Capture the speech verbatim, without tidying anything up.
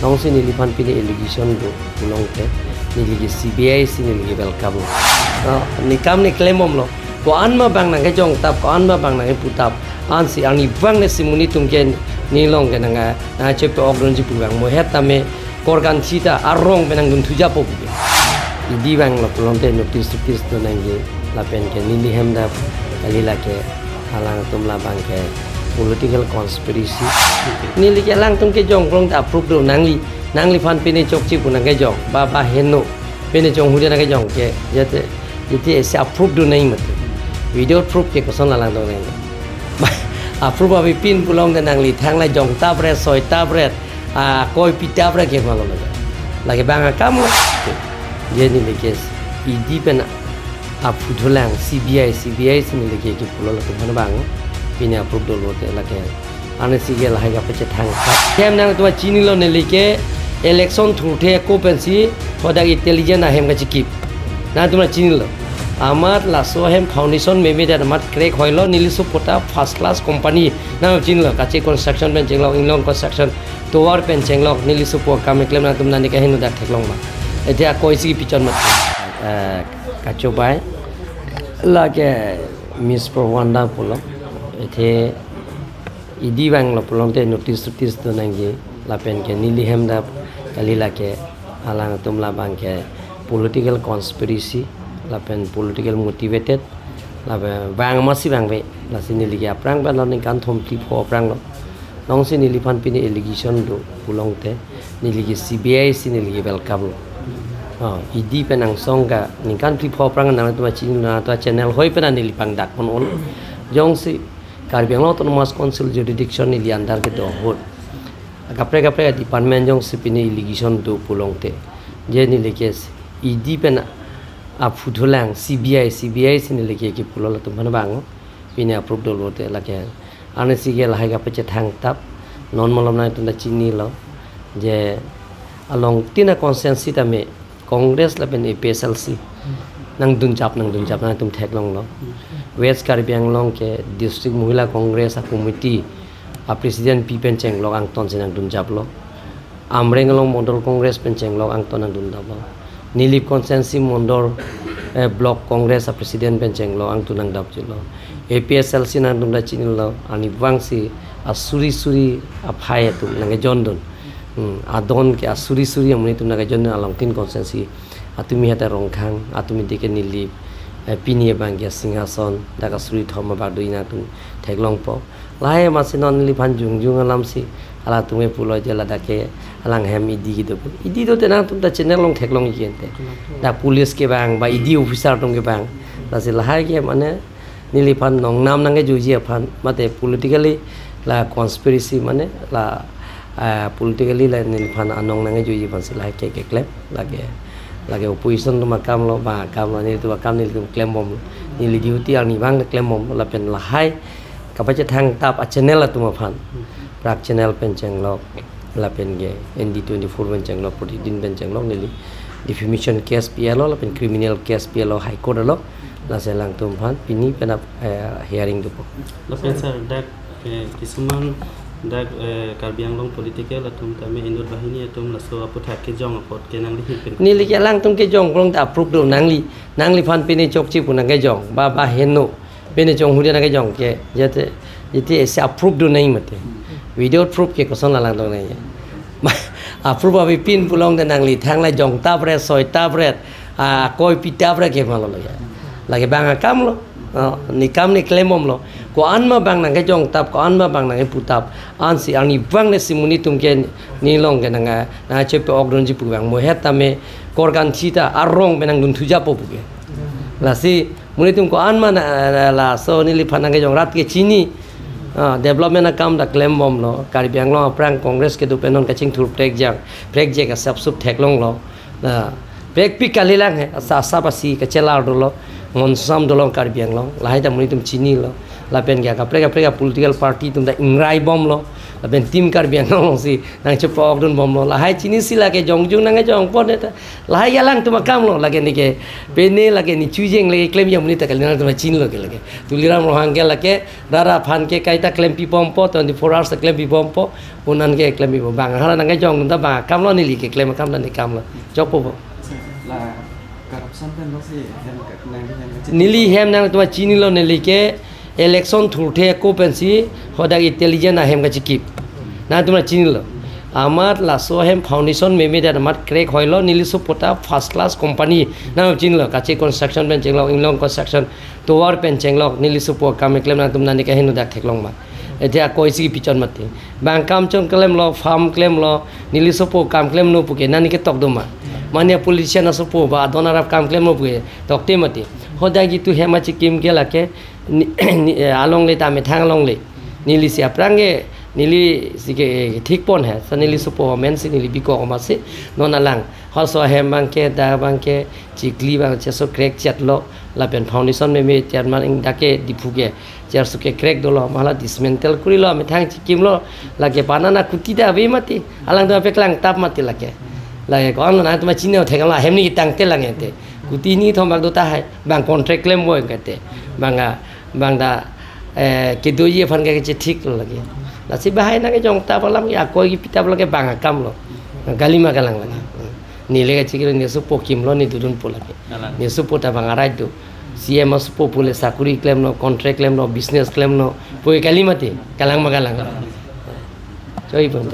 Nongsi neliphan pini allegation do pulote, neli ke C B I si neli ke welcome lo. No, ne kam ne klembomlo. Ko-an ma bang nangkejong tap, ko-an ma bang nangkepu tap. Ansi arnivang ne si monit atum ke ne along ke nang, nangchepe-ok dunji pu vang mo het tame korkan sita arong pen nangdunthu japo pu ke. E D vanglo pulote notice notice do nangji lapen ke neli hem dak kali lake alangtum labang ke political conspiracy. Neli ke alangtum kejong pulote approve do nangli, nangliphan pini chokche pu nangkejong, ba ba heno, pini chonghu de nangkejong ke, jate, jate isi approve do nangji mati. Without proof ke koson alangtum nangji. Approve abi pin pulote nangli thanglai jong tapret, soi tapret, a koi pi tapret ke malo lake. Lake bang akam lo. Je neli ke E D pen aphu thulang C B I, C B I si neli ke kipulo latum aphan bang. Pini approve dolo te lake. Arnisi ke lahai kapachethang. Hem nangtum chinilo neli ke election thurthe ako pensi hodak intelligence ahem kachikip. Nangtum chinilo. Amat laso ahem foundation meme dat amat crack hoilo, neli support a first class company. Nangtum chinilo, Kache Construction pen chenglok, Inglong Construction, tovar pen chenglok, neli support kam keklem nangtum nani kaheno dak theklong ma. Ete ako isi pichon mat. Eh, kachobai. Lake Miss Prabhanda pulo. Ete E D vanglo pulote notice notice do nangji lapen ke neli hem dak kali lake alangtum labang ke political conspiracy lapen political motivated lapen bang masi bang ve lasi neli ke aphrang pen lo ningkan thom phli pho aphrang lo. Nongsi neliphan pini allegation do pulote neli ke C B I si neli ke welcome lo. Oh, E D pen angsong ka ningkan phli pho aphrang nangtum chinilo, nangtum channel hoi pen neli pangdak pon ol. Jongsi Karbi Anglong Autonomous Council jurisdiction neli under kedo ahut. Kaprek kaprek department jongsi pini allegation do pulote. Je neli ke E D pen aphu thulang C B I, C B I si neli ke kipulo latum aphan bang. Pini approve dolo te lake. Arnisi ke lahai kapachethang tap. Non malom nangtum ta chinilo. Je along tin a constituency tame Congress lapen A P H L C nangdunjap, nangdunjap nangtum theklonglo. West Karbi Anglong ke District Mohila Congress a committee a president pi pen chenglok angton si nangdunjaplo. Amreng along Mondol Congress pen chenglok angton nangdunjaplo. Nilip constituency Mondol, eh, Block Congress a president pen chenglok angton nangdunjaplo. A P H L C nangtum ta chinilo, arnivang si asuri suri aphai atum nangkejondun. Hmm, adon ke asuri suri amonit atum nangkejondun along tin constituency. Atumi hata Rongkhang, atumi dike neli, eh, pini abang ke Singhason, dak asuri thom abang do nangtum theklongpo. Lahai masi non neliphan jongjong alam si, halatum ke pulo je ladak ke alang hem E D kedo pu. E D do te nangtum ta channel along theklong ikente. Dak police ke bang, ba E D officer atum ke bang. Lasi lahai ke mane neliphan nongnam nangkejoji aphan, mate politically la conspiracy mane la, ah, politically la neliphan anong nangkejoji aphan si lahai ke keklem, lake, lake opposition atum akam lo, ba akam lo, nelitum akam nelitum klembomlo, neli duty arnivang klembomlo, lapen lahai kapachethang tap a channel atum aphan, Prag Channel pen chenglok, lapen ke N D twenty-four pen chenglok, Pratidin pen chenglok, neli defamation case pilo, lapen criminal case pilo High Court along, lasi alangtum aphan pini pen ap, eh, hearing dopo. Lapen sir, dak, eh, kisuman dak, eh, Karbi Anglong political atum tame inut banghini atum laso aputhak kejong apot ke nangli hin pen. Neli ke alangtum kejong pulote approve do nangli, nangliphan pini chokche pu nangkejong, ba ba heno. Pini chonghu de nangkejong ke, jate, jate isi approve do nangji mati. Without proof ke koson alangtum nangji. Approve abi pin pulote nangli thanglai jong tapret, soi tapret, a koi pi tapret ke malo lake. Lake bang akam lo. Oh, ne kam ne klembomlo. Ko-an ma bang nangkejong tap, ko-an ma bang nangkepu tap. Ansi arnivang ne si monit atum ke ne along ke nang, nangchepe-ok dunji pu vang mo het tame korkan sita arong pen nangdunthu japo pu ke. Lasi monit atum ko-an ma na, na, laso neliphan nangkejong rat ke chini. Ah, development akam ta klembomlo. Karbi Anglong aphrang Congress kedo pen non kachingthur prekjang, prekjak asap sup theklonglo. Na, prekpik kalilang he, asa, asap asi kachelar dolo, monsam dolo Karbi Anglong. Lahai ta monit atum chinilo. Lapen ke kaprek kaprek a political party atum ta ingraibomlo. Lapen Team Karbi Anglong si nangchepokdun bomlo. Lahai chinisi lake jongjung nangkejongpon eta. Lahai alangtum akam lo lake neke. Pine lake ne chujeng lake klem amonit ta kali, nangtum chinilo ke lake. Tuliram Ronghang ke lake rara aphan ke kaita klempibompo, twenty-four hours klempibompo. Unan ke klempibom. Bang hala nangkejongdun ta bang akam lo, neli keklem akam ta ne akam lo. Chokpo bo. La corruption pen lo si hem ka nang hem ka. Neli hem nangtum chinilo, neli ke election thurthe ako pensi hadak intelligence ahem kachikip. Nangtum chinilo. Amat laso ahem foundation meme dan amat crack hoilo, neli sopo ta first class company. Nangtum chinilo, Kache Construction pen chenglok, Inglong Construction, tovar pen chenglok, neli sopo akam keklem, nangtum nani kaheno dak theklong ma. Ete akoi si pichon mati. Bang kam chong klemlo, farm klemlo, neli sopo kam klemlo puke nani ketok do ma. Mane politician asopo ba adon arap kam klemlo puke tokte mati. Hadak itum hem kachikim ke lake ni, ni, eh, alongle ta methang alongle. Neli si aphrang ke, neli si ke, eh, thikpon he. Sa neli sopo amen si neli bikok ma si non alang. Halaso ahem bang ke, dak bang ke, chikli bang cheso crack chetlo. Lapen foundation meme chairman ing dak ke Diphu ke. Chair su ke crack dolo, hala dismantle kurilo, methang chikimlo, lake panana kuti ta ave mati, alangtum apeklang tap mati lake. Lake ko-an lo nangtum chinilo thekam la hem ni tangte lang ete. Kuti ni thom bak do tahai, bang contract klem bo kete. Bang a, bang da, eh, kedoji aphan ke chethiklo lake. Lasi bahai nangkejong tap alam ke akoi kepitap lake bang akam lo. Kalima kalang lake. Neli kachikilo, ne sopo kimlo, ne dodunpo lake. Kalang. Ne sopo ta bang arai do. C M asopo pule sakuri klemlo, contract klemlo, business klemlo. Pui kali mati, kalang ma kalang. Choi pon.